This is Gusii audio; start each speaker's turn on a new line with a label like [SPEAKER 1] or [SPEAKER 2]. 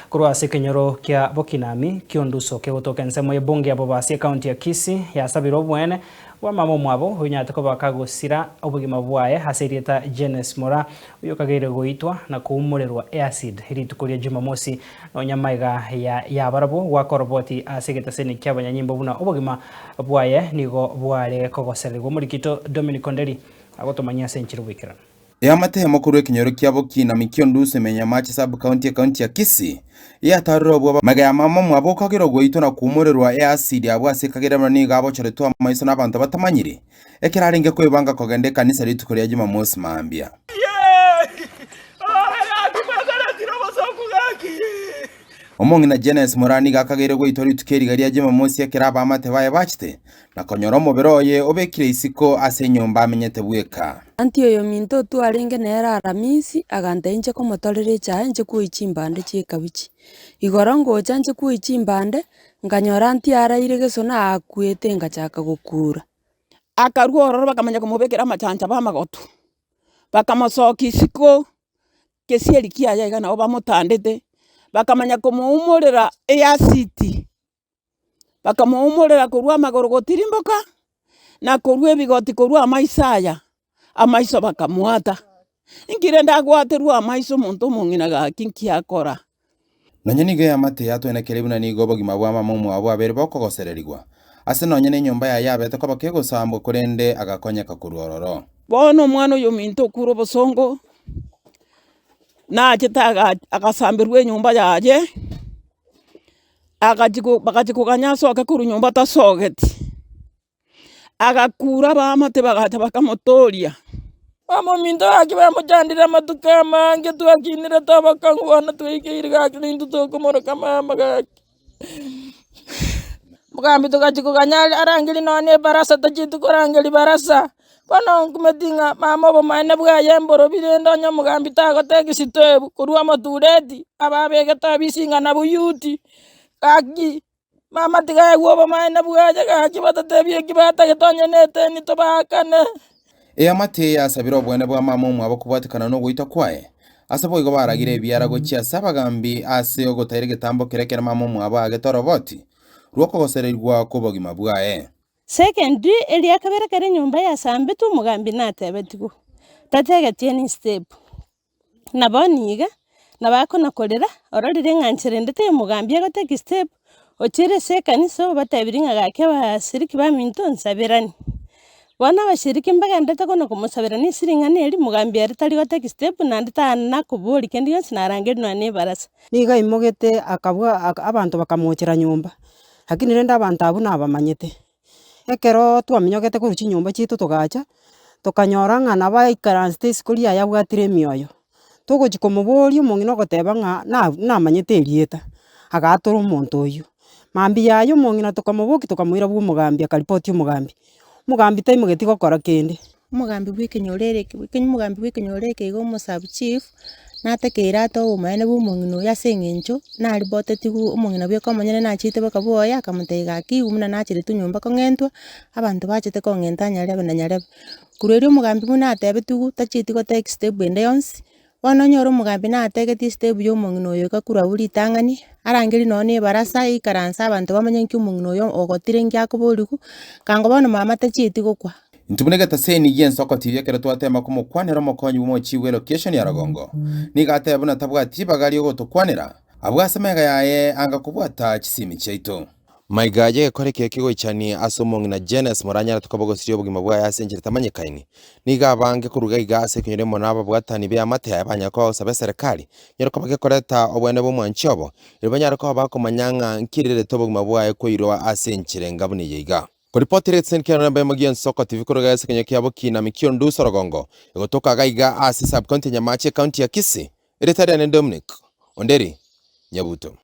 [SPEAKER 1] Korwa ase ekenyoro kia Bokinami, Kionduso kegotoka ensemo y'ebunge ya Bobasi ekaunti ya Kisii yasabire oboene bwa mama omwabo oyonyarete koba kagosira obogima bwaye ase erieta Jenes Moraa oyio okageire goitwa na koumorerwa eacid rituko ria Jumamosi nonya maiga ya yabarabwo goaka oroboti ase egetaseni kiabanyanyimbo buna obogima bwaye nigo bware kogosererigwa. Omorikito Dominic Onderi agotomanyia ase enchera oboikeranu.
[SPEAKER 2] Eamate eyemo korwa ekenyoro kia Bokinami Kionduso ime Nyamache Sub-county ekaunti ya Kisii yatarire obwoba magega ya mama omwabo okagera ogoitwa na koumorerwa easidi abwo ase ekagera buna nigo abochoretwe amaiso nabanto batamanyiri ekero arenge kwebanga kogenda ekanisa rituko ria Jumamosi mambia. Omong'ina Jenes Moraa nigo akageire goitwa rituko eriga ria Jumamosi ekero abaamate baye bachete na konyora omobere oye obekire isiko ase enyomba amenyete bweka.
[SPEAKER 3] Anti oyominto otwarenge nere Aramisi, agantebia inche komotorera echae inche kwoyia chimbande chi'ekabichi. Igoro ngocha inche kwoyia chimbande, nkanyora anti araire gesona aakwete ngachaka gokura.
[SPEAKER 4] Akarua ororo bakamanya komobekera amachancha b'amagotu, bakamosokia isiko, gesieri kiaye iga nabo bamotandete, bakamanya komoumorera easidi. Bakamoumorera korwa amagoro gotirimboka, na korwa ebigoti korwa amaiso aya, amaiso bakamoata. Inki rende agwaterwe amaiso omonto omong'ina gaki nki akora?
[SPEAKER 2] Nonya nigo eamate yatwenekire buna nigo obogima bwa mama omwabo bwabeire bokogosererigwa, ase nonya nenyomba yaye yabete koba kegosambwa korende agakonyeka korwa ororo.
[SPEAKER 4] Bono omwana oyo ominto okure obosongo, nachete agasamberwa enyomba yaye. Agachia ko bagachia koganya asoke korwa nyomba tasogeti, agakura abaamate bagacha bakamotoria.
[SPEAKER 5] Mama ominto gaki bamochandire amatuko amange twakinire tobokong'u bono twaikeire gaki naintwe tokomoroka mama gaki. Omogambi togachia koganya arangerie nonya na ebarasa tachieti korangeria barasa. Bono nkumeti ng'a mama obomaene bwaye mborobi rende onye omogambi tagotebia sitoebu korwa omotureti ababegete abisi ng'a nabuyuti, gaki mama tiga aegwe obomaene bwaye gaki batatebie eki batagete onye na eteni tobaakane.
[SPEAKER 2] Eamate eye yasabire oboene bwa mama omwabo kobwatekana nogoitwa kwaye. Ase boigo baragire ebiara gochia ase abagambi ase ogotaira egetambo keria ekero mama omwabo aagete oroboti rw'okogosererigwa kw'obogima bwaye.
[SPEAKER 6] Secondly, eria kabere ekero enyomba yasambetwe omogambi natebetigwe, tategetie any step. Na bono iga, nabo akona korera, ororire ng'a nchera ende teiyo omogambi ago take step, ochire ase ekanisa obatebirie ng'a gaki abashiriki baminto nsaberani. Bono abashiriki mbagenderete kona komosaberania ase ring'ana erio, mogambi ere tari go take step naende tanakoboria kende gionsi narangeria nonya na ebarasa.
[SPEAKER 7] Nigo aimogete akabua aka abanto bakamochera nyomba. Lakini rende abanto abwo nabamanyete, ekerooo twaminyogete korwa chinyomba chiaito togacha, tokanyora ng'a nabo aikaransete isiko riaye abwatire emioyo. Togochi komoboria omong'ina ogoteba ng'a na namanyete erieta, agatora omonto oywo. Mambia yaye omong'ina tokamobokia tokamoira bwa omogambi akaripoti omogambi, omogambi taimogeti gokora kende.
[SPEAKER 8] Omogambi bwa ekenyoro ere omogambi bwa ekenyoro eke iga omosabu chief, natekeire ate obomaene bwa omong'ina oyo ase eng'encho, naribotetigwe omong'ina bweka omonyene nachete mpaka bwoye akamotebia gaki iwu buna nacheretwe nyomba kong'entwa, abanto bachete kong'enta nyarebe na nyarebe. Korwa erio omogambi buna atebetigwe tachieti go take step ende yonsi, Bono onyore omogambi nategetie estep ya omong'ina oyo iga korwa abwo ritang'ani, arangerie nonye na ebarasa eikaranse abanto bamanye nki omong'ina oyo ogotire nki akoborigwa, kango bono mama tachieti gokwa.
[SPEAKER 2] Intwe buna egetaseni gi'ensoko TV ekero twatema komokwanera omokonyi bw'omochie bw'elocation ya Rogongo, nigo ateba buna tabwati ribaga ri'ogotokwanera abwo ase amaiga yaye anga kobwata chisimi chiaito. Maiga y'egekora eke kegoichania ase omong'ina Jenes moranyarete koba gosiria obogima bwaye ase enchera etamanyekaini. Nigo abange koruga iga ase ekenyoro emo na ababwatani b'eamate yaye banyare koba bagosaba eserekari nyare koba gekoreta obweene bw'omwanchi obo, erio banyare koba bakomanya ng'a nkirerete obogima bwaye koirwa ase enchera enga buna eye iga. Koripotera egetiseni kia Namba Emo gi'Ensoko TV koruga ase ekenyoro kia Bokinami Kionduso Rogongo, egotoka iga iga ase Sub-county ya Nyamache, Ekaunti ya Kisii. Erieta riane Dominic Onderi Nyabuto.